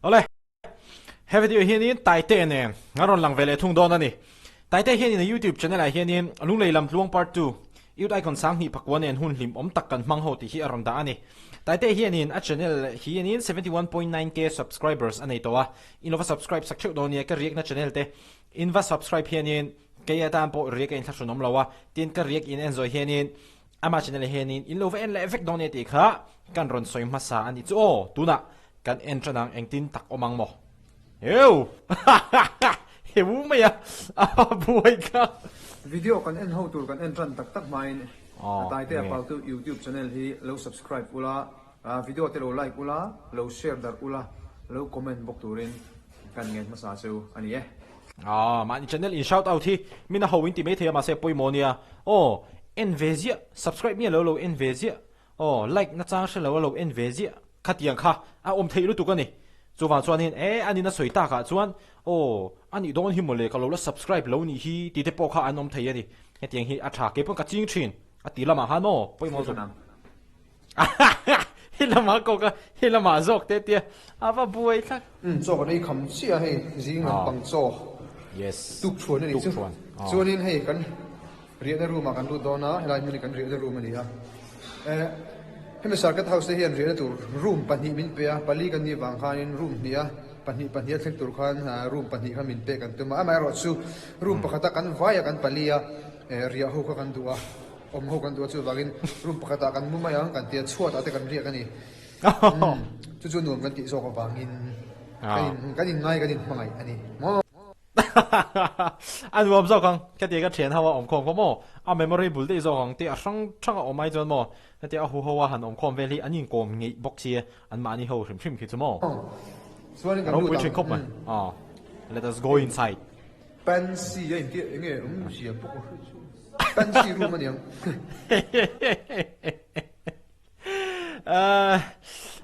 Awle, he video hianin Taite nen a rawn lang ve leh thung dawn a ni. Taite hianin a YouTube channel ah hianin Lunglei lam tluang part 2, Youth Icon 20 pakua nen hun hlim awm tak kan hmang ho tih hi a rawn dah a ni. Taite hianin a channel hianin 71.9k subscribers a nei tawh a, in lo va subscribe sak theuh dawn nia ka riakna channel te in va subscribe hianin kei atan pawh riak a inthlahrun awm lo a, tin ka riak in en zawh hianin Amah channel ah hianin in lo va en leh vek dawn nia tih kha kan rawn sawi hmasa a nih chu aw, tunah kan en tan ang engtin tak awm ang maw? Heu! Heu mai a, a buai kha. Video kan en ho tur kan en tan tak tak hmain a Taitea Pautu YouTube channel hi lo subscribe ula, video te lo like ula, lo share darh ula, lo comment bawk turin kan ngen hmasa chu a ni e. Aw, mahni channel in shout out hi min a ho in ti mai thei a mahse pawimawh nia. Aw, en ve ziah, subscribe miah lo lo en ve ziah, aw like na chang hre lo a lo en ve ziah khatiang kha a awm theih lutuk a ni. Chuvang chuanin e a nina sawi takah chuan aw a nih dawn hi mawle ka lo la subscribe lo nih hi tih te pawh kha an awm thei a ni. Hetiang hi a tha keipawh ka ching thin a ti lamah khan aw pawimawh zawk. He lamah kawk a, he lamah zawk te tia a va buai thlak. Umm chaw kan ei kham chiah a hei zing lampang chaw Yes. tuk thuan a nih chu. Chuanin hei kan riahna room ah kan lut dawn a, helai hmun hi kan riahna room a ni a. Eh hemi circuit house te hian riahna tur room pahnih min pe a, pali kan nih vang khanin room hnih a, pahnih pahnih a thleng tur khan room pahnih kha min pek an tum a, amaherawhchu room pakhata kan vai a kan pali a eh riah ho kha kan duh a. Awm ho kan duh a chuvangin room pakhatah kan mu mai ang kan tia chhuatah te kan riak a ni. Umm chu chu nuam kan tih zawk avangin kan in kan in ngai kan in hmangaih a ni maw. A nuam zawk ang ka tia ka thian ho a awm khawm kha maw a memorable daih zawk ang tih a hrang hrang a awm ai chuan maw hetia a hu ho a han awm khawm vel hi an inkawm ngeih bawk sia an mahni ho hrim hrim khi chu maw. Chuanin kan lut ang. Ropui thin khawp mai. Let us go inside. Pansy a intia enge awmzia pawh ka hre chu. Pansy room a niang.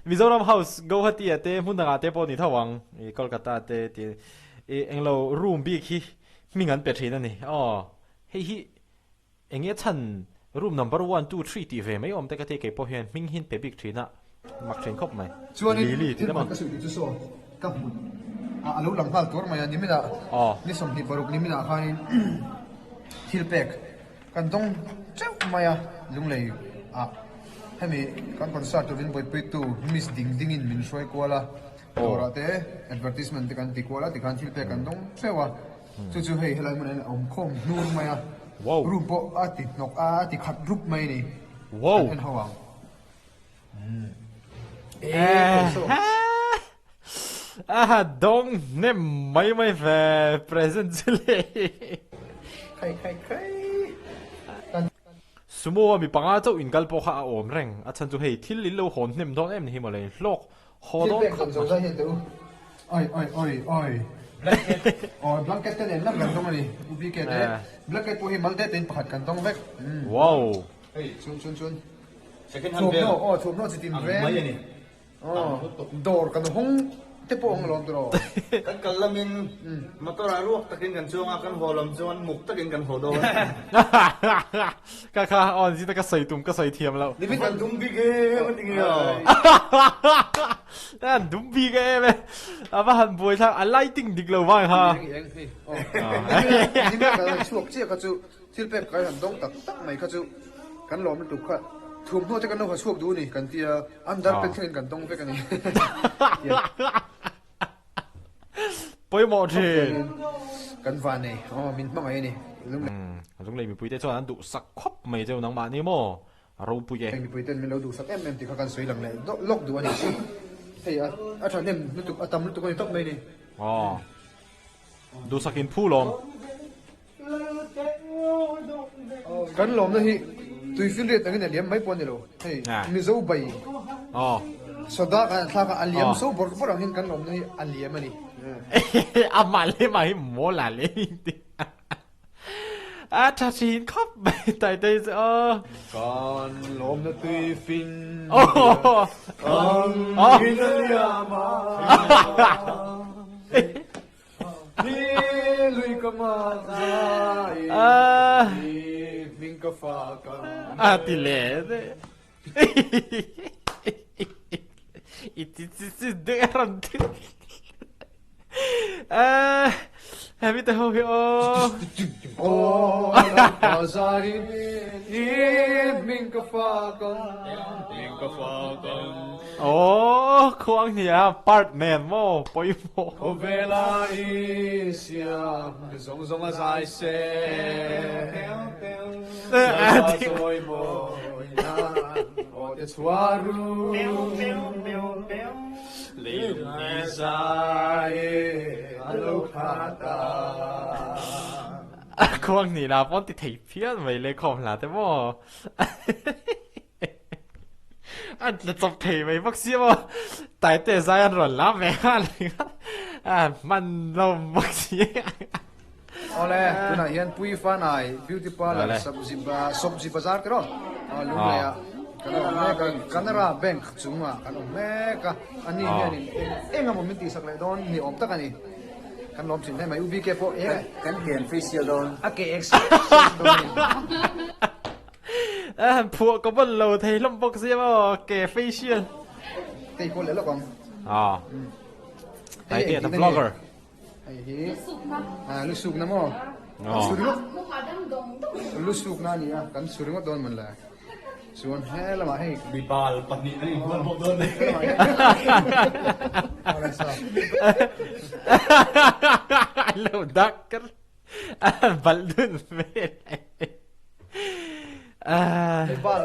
Mizoram House Guwahati ah te hmun dangah te pawh ni tho ang i Kolkata te ti i englo room bik hi hming an pe thin a ni aw hei hi enge chhan room number one two three tih ve mai awm te ka ti kei pawh hian hming hi an pe bik thin a mak thin khawp mai Chuanin Lily ti thil te maw pakhat ka sawi tih chu saw ka hmu a a lo lang nghal tuar mai a niminah ni 26 niminah khanin thil pek kan dawng teuh mai a lunglei ah hemi kan concert turin buaipuitu Miss Ding Dingin min hruai kual a dawrah te advertisement te kan ti kual a tikhan thil pek kan dawng teuh a chu chu hei helai hmunah hian a awm khawm hnur mai a room pawh a ti hnawk a a ti khat rup mai a ni kan en ho ang. A dawng hnem mai mai ve present chu le. Khai khai khai. Sumo a mi panga chauh in kal pawh kha a awm reng. A chhan chu hei thil in lo hawn hnem dawn em ni hi mawle hlawk haw dawn khawp mai. Oi oi oi oi blanket oi blanket te nen lam kan dawng a ni U BK te blanket pawh hi mal te tein pakhat kan dawng vek. Wow. Hei chun chun chun. Second hand vel Thuamhnaw aw thuamhnaw chi tin ang reng mai a ni. Aw dawr kan hawng te pawh ang lawm tawh. Kan kal lamin motor ah ruak takin kan chuang a, kan haw lam chuan muk takin kan haw dawn. Ka kha aw an zin a ka sawi tum ka sawi thiam loh. Nimin kan dum bik em a ti nge aw. An dum bik em e. A va han buai thlak a lighting dik lo vang ha. Eng eng hei aw. Nimin kan chhuak chiah kha chu Thil pek kai han dawng tak tak mai kha chu kan lawm lutuk kha thuamhnaw te kan lo ha chhuak duh a ni kan tia under pant thlengin kan dawng vek a ni. Pawimawh thin. Kan van nei aw min hmangaih a ni. Lunglei mipui te chuan an duhsak khawp mai cheu nangmah ni maw a ropui e. Mipui ten min lo duhsak em em tih kha kan sawi lang leh lawk duh a ni chu. Hei a thahnem lutuk a tam lutuk a ni tawp mai a ni. Aw duhsak in phu lawm. Kan lawmna hi tuifinriat angin a liam mai pawh a ni lo. Hei Mizo bai soda kan thlak a, a liam so bawrh bawrh angin kan lawmna hi a liam a ni. Amah leh mah hi mawl a leh inti. A tha thin khawp mai Taitei chu aw. Kan lawmna tuifinriat angin a liam a. A ti leh. I ti chi chi deuh a rawn ti. Eh, hemi te ho hi aw. Aw lalpa zarin i hming ka fak ang, hming ka fak ang. Aw khuang hnia part nen maw pawimawh. Khawvela i siam zawng zawng a zai se. Lalpa chawi mawi nan aw te chhuah ru. Leilung i zai a lo khat a. A khuang hnih lah pawn ti thei phian mai le khawm hla te maw. An tla chawp thei mai bawk sia maw. Taite zai an rawn lam ve nghal a hman lo bawk sia. Awle, tunah hian Pui Fanai Beauty Parlour Sawpzi Bazar tiraw Lungleiah kan awm mek a, Canara Bank chungah kan awm mek a, ani hianin eng eng emaw min tihsak leh dawn ni awm tak a ni. Kan lawm thin hle mai, UBK pawh e. Kan ke an facial dawn. A ke ek facial dawn a ni. Phuah ka ban lo thei hlawm bawk sia maw, ke facial. Tei pawh leh lawk ang. Taitea the vlogger. Hei hi lu sukna maw? Kan su ringawt lu sukna a ni a, kan su ringawt dawn mawn le. Chuan he lamah hei Mibal pahnih an inbual bawk dawn he lamah hian An lo dak kar an balh dun vel. Mibal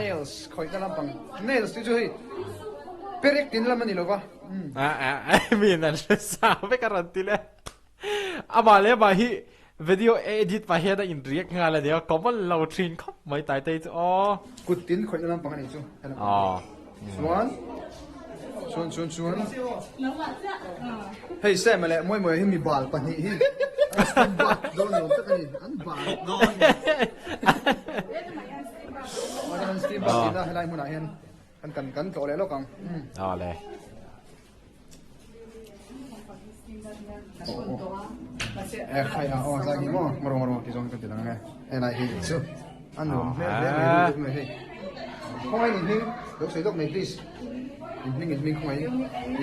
Nails khawihna lampang nails tih chu hei perek tin lam a ni lo va. Min an hre sa vek a rawn ti le. Amah leh amah hi video edit pah hian a in react nghal a nia common lo thin khawp mai Taitei chu aw. Kut tin khawihna lampang a nih chu he lampang hi. Chuan chuan chuan chuan hei Sam leh Mawimawia hi mi bal pahnih hi an bal dawn lo tak a ni an bal an steam bath tihna helai hmunah hian kan kan kan tlawh leh lawk ang. Awle. E khai a aw zai hi maw ngawr ngawr ti zawng ka ti lang e helai hi chu a nuam hmel hle mai ru mai hei khawngaih in hming lo sawi lawk mai please in hming in hming khawngaih in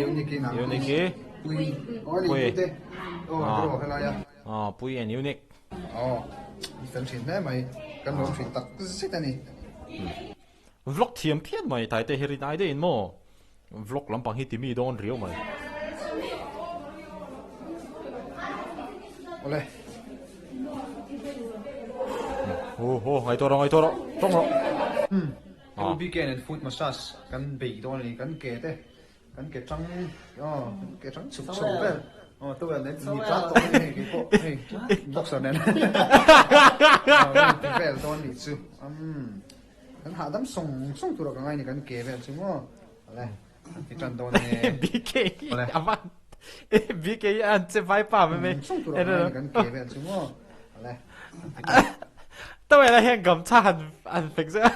unique in unique pui aw ni pui te aw ro helai a aw pui and unique aw i fel thin hle mai kan lawm thin tak zet ani. Vlog thiam phian mai Taite hi rin ai deuhin maw vlog lampang hi timi dawn riau mai. Awle. Ho ho ngaihtuah rawh ngaihtuah rawh tawng rawh. Hmm. UBK nen foot massage kan bei dawn a ni kan ke te kan ke tang aw kan ke tang chhuk chho vel aw towel nen ni tlat tawh a ni hei keipawh hei boxer nen aw vel dawn nih chu umm. Kan hahdam sawng sawng tur a ka ngai ni kan ke vel chu maw awle an ti tan dawn e BK avan BK an che vai pa me me sawng tur a ka ngai ni kan ke vel chu maw awle tawela hian gamchha han an fek zeuh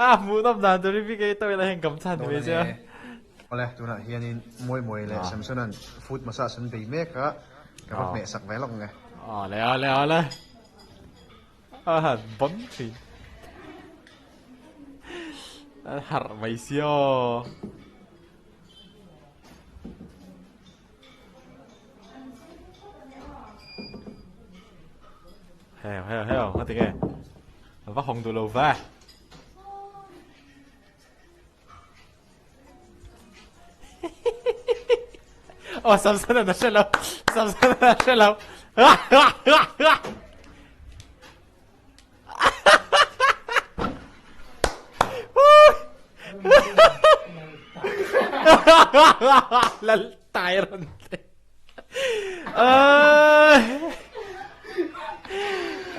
a hmuhnawm dan turin BK tawela hian gamchha han ti ve zeuh a Awle tunah hianin Mawimawi leh Samson-a'n foot massage an bei mek a ka va hmeh sak ve lawk nge. Awle awle awle. A han bon thin. A harh mai sia aw. Heo heo heo ngati nge? A va hawng duh lo ve. Aw Samson a hre lo Samson a hre lo Lal tai rawn te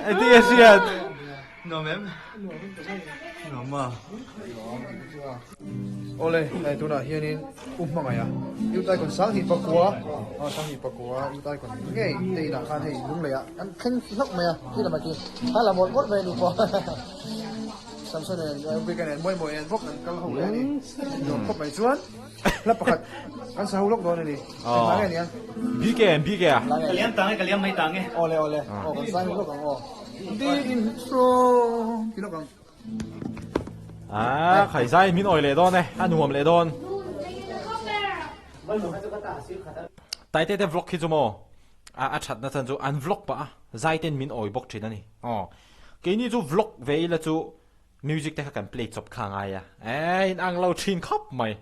Ati a hriat. Nuam em? Nuam a. Awle, hei tunah hianin U Hmangaih a, Youth Icon Sanghnih pakua, aw Sanghnih pakua Youth Icon ngei te inah khan hei Lungleiah kan thleng hlauh mai a, khi lamah khi kha la mawlh mawlh mai a ni pawh. Samson nen, Weekend nen, Mawimawi nen bawk kan kal ho leh a ni. Nuam khawp mai chuan. Hla pakhat kan sa ho lawk dawn a ni. Eng hla nge nia? BK an BK a. Ka liam tang e, ka liam mai tang e. Awle awle. Aw kan sai ho lawk ang aw. Di in hrawm ti lawk ang. Ah, khai zai min awi leh dawn e, a nuam leh dawn. Taite te vlog hi chu maw a a thatna chan chu an vlog pah a, zai ten min awi bawk thin a ni. Aw, keini chu vlog ve ila chu music te kha kan play chawp kha a ngai a, eh in ang lo thin khawp mai.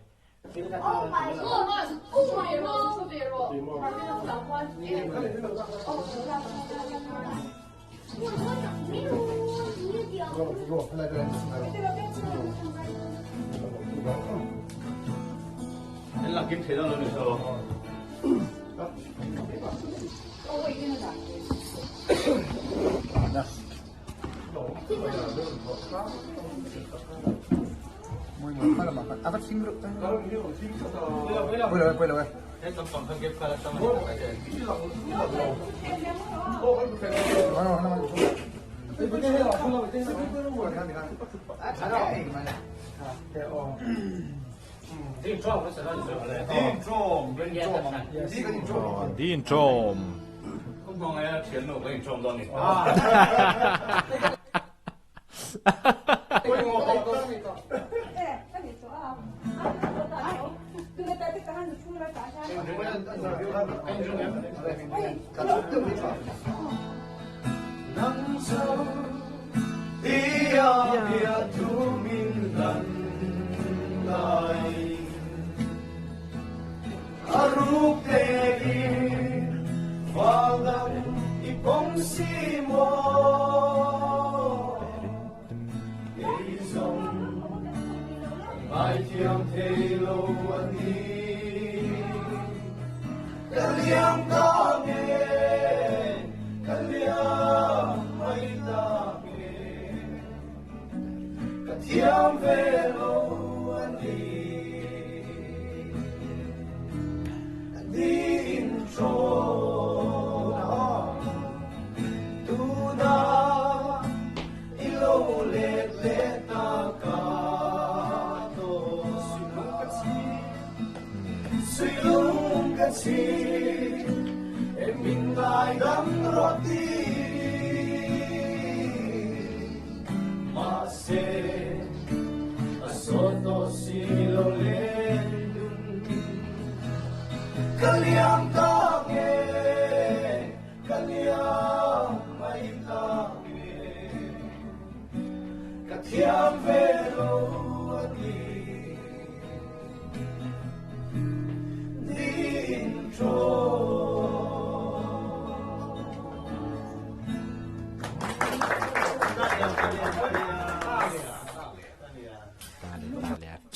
Din ṭawm.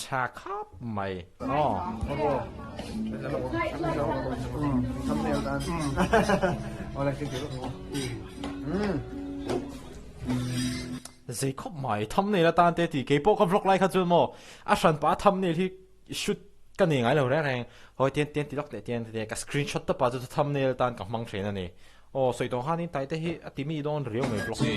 Tha khawp mai. Aw. Zei khawp mai thumbnail atan te tih keipawh ka vlog lai kha chuan maw a hran pah a thumbnail hi shoot ka nei ngai lo reng reng hawi tian tian ti lawk leh tian ti ka screenshot tawp ah chu thumbnail atan ka hmang thin a ni. Aw sawi tawh khanin tai te hi a ti mi dawn riau mai vlog hi.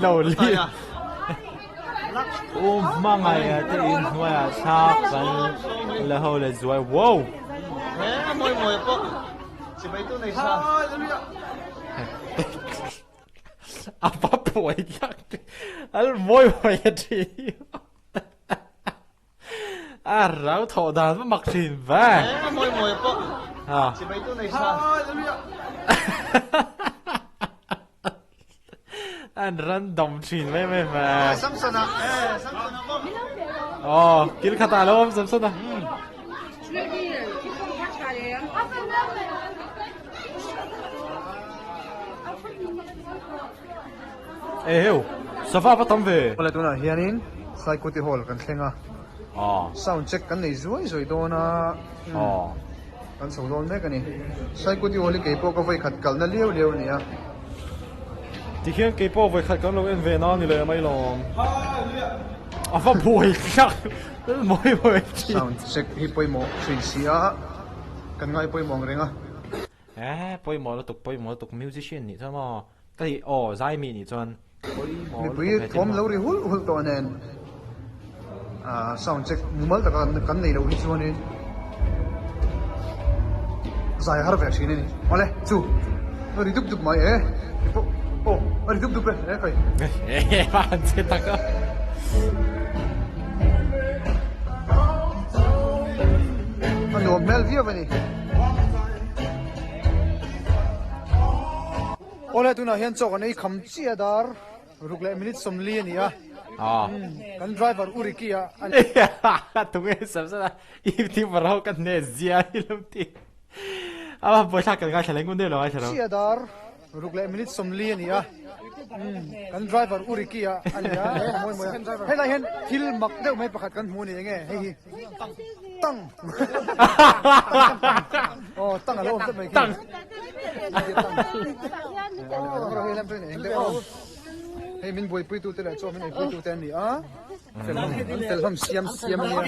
Lo li U hmangaih te in hnuaiah thla kan la ho leh zuai wow. A va phuai tak te al mawi mawi a thi a rau thawh dan va mak thin ve. Mawi mawi pawh. Chibai tu nei sa. Hallelujah! An random thin mai mai mai. Samsona. Samsona bawk. Aw, kil khatah a lo awm Samsona. Eheu, sava va tam ve. Awle tunah hianin Saikuti Hall kan thleng a, sound check kan nei zuai zuai dawn a, kan chho dawn mek a ni. Saikuti Hall hi keipawh ka vawikhat kalna liau liau a ni a. Tikhian keipawh vawikhat kan lo en ve na ni leh mai lawm. A va buai thlak mawi mawi thin. Sound check hi pawimawh thin si a, kan ngai pawimawh ang reng a. Eh pawimawh lutuk pawimawh lutuk musician nih chuan maw ka tih aw zai mi nih chuan pawimawh lutuk Mipui thawm lo ri hulh hulh tawh nen ah sound check mumal taka kan nei loh hi chuanin zai har ve thin a ni. Awle chu a ri dup dup mai e pawh aw a ri dup dup e e kai. Eh han che tak a. A nuam hmel viau a ni. Awle tunah hian chaw kan ei kham chiah dar ruk leh minute 40 a ni a kan driver U Ricky a Tunge sam sam a YouTuber ho ka hne zia hi lo ti a buaithlak kan ngaithla leh ngun deuh lo ngaithla lo. Chiah dar Ruk leh minute 40 a ni a, kan driver U Ricky a a ni a, mawi mawi a. Helai hian thil mak deuh mai pakhat kan hmu a ni enge hei hi tang aw tang a lo awm tlat mai khi tang hei min buaipui tu te leh chaw min eipui tu te an ni a. An fel hlawm siam siam a nia.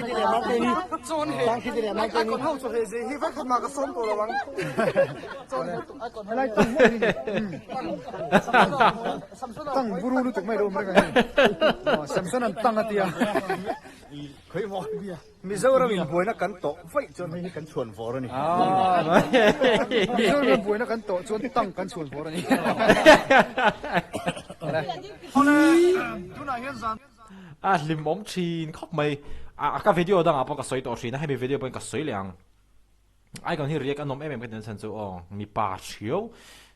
Helai tang hmuh ni. Tang buru lutuk mai lo awm reng a hei. Samson an tang a tia. Mizoram in buaina kan tawh vaih chuan hei hi kan chhuan vawr a ni. Mizoram in buaina kan tawh chuan tang kan chhuan vawr a ni. A hlimawm thin khawp mai. A ka video dangah pawh ka sawi tawh thin a, hemi video pawhin ka sawi leh ang. Icon hi react a nawm em em ka ti na chhan chu aw mipa hriau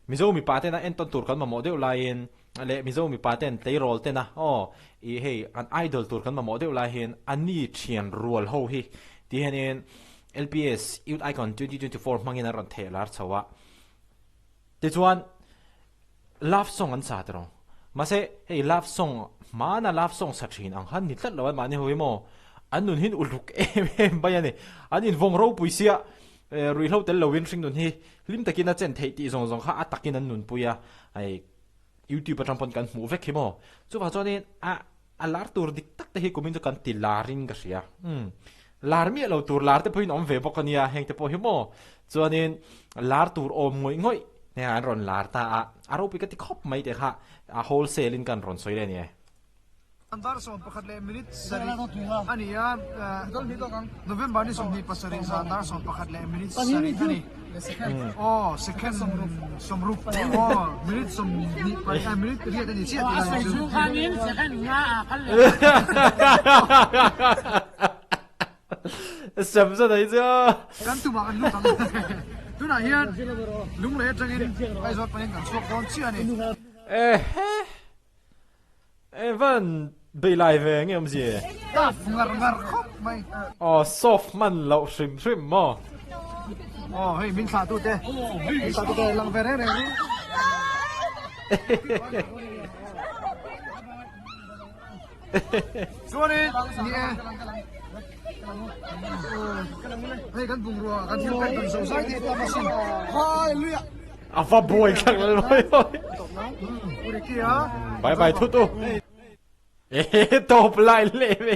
Mizo mipa tena entawn tur kan mamawh deuh laiin leh Mizo mipa ten tleirawl tena aw ih hei an idol tur kan mamawh deuh lai hian a ni thian rual ho hi ti hianin LPS Youth Icon 2024 hmangin an rawn theh lar chho a. Tichuan love song an sa tiraw? Mahse hei love song hmana love song sa thin ang khan ni tlat lo a mahni ho hi maw an nun hin uluk em em mai a ni. An invawng ropui sia ruihhlo tel loin hringnun hi hlim takin a chen theih tih zawng zawng kha a takin an nunpui a hei youtube atang pawn kan hmuh vek hi maw. Chuvang chuanin a A lar tur dik tak te hi kumin chu kan ti lar in ka hria. Umm. Lar miah lo tur lar te pawhin awm ve bawk a nia, heng te pawh hi maw. Chuanin lar tur awm ngawih ngawih heng an rawn lar ta a, a ropui ka ti khawp mai teh kha a wholesale in kan rawn sawi leh a ni e. Dar 11 leh minute sarih a ni a, November ni 27 zan dar 11 leh minute sarih a ni. Aw second sawmruk aw minute 20 pariat minute riat a ni chiah tih lai chu. Sem zat ai chu. Kan tumah kan lut ang. Tunah hian Lunglei atangin Aizawl panin kan chhuak dawn chiah a ni. Ehe. Evan bei lai ve nge awmzia? Tough ngar ngar khawp mai. Aw soft hman loh hrim hrim maw? Aw hei min thlah tute, min thlah tute lang ve reng reng ru. Chuanin ni e. Hei kan bungrua kan thil pek dan zo zai te tam asin. Hallelujah. A va buai thlak lal mawi mawi. Bye bye thut u. Ehe tawp lai leh ve.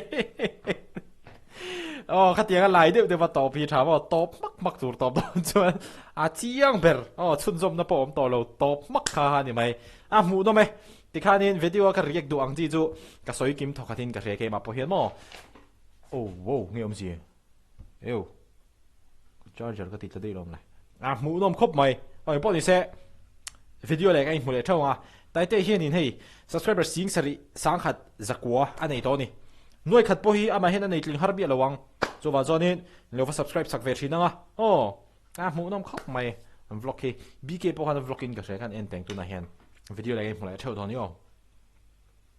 Aw khatiang a lai deuh deuh va tawp hi tha maw tawp hmak hmak tur tawp dawn chuan a chiang ber aw chhunzawmna pawh awm tawh lo tawp hmak kha a ni mai. A hmuhnawm e. Tikhanin video a ka react duh ang chi chu ka sawi kim thawkhat in ka hria keimah pawh hian maw. Oh wow nge awmzia. Eu. Charger ka ti tla daih lawm le. A hmuhnawm khawp mai. Oi pawh ni se video leh ka inhmu leh theuh ang a. Taite hianin hei subscriber sing sarih sangkhat zakua a nei tawh a ni. Nuai khat pawh hi amah hian a nei tling har biah lo ang. Chuvang chuanin lo va subscribe sak ve thin ang a. Aw. A hmuhnawm khawp mai an vlog hi. BK pawh khan a vlog in ka hria khan en teng tunah hian video leh hmu leh theuh dawn ni aw.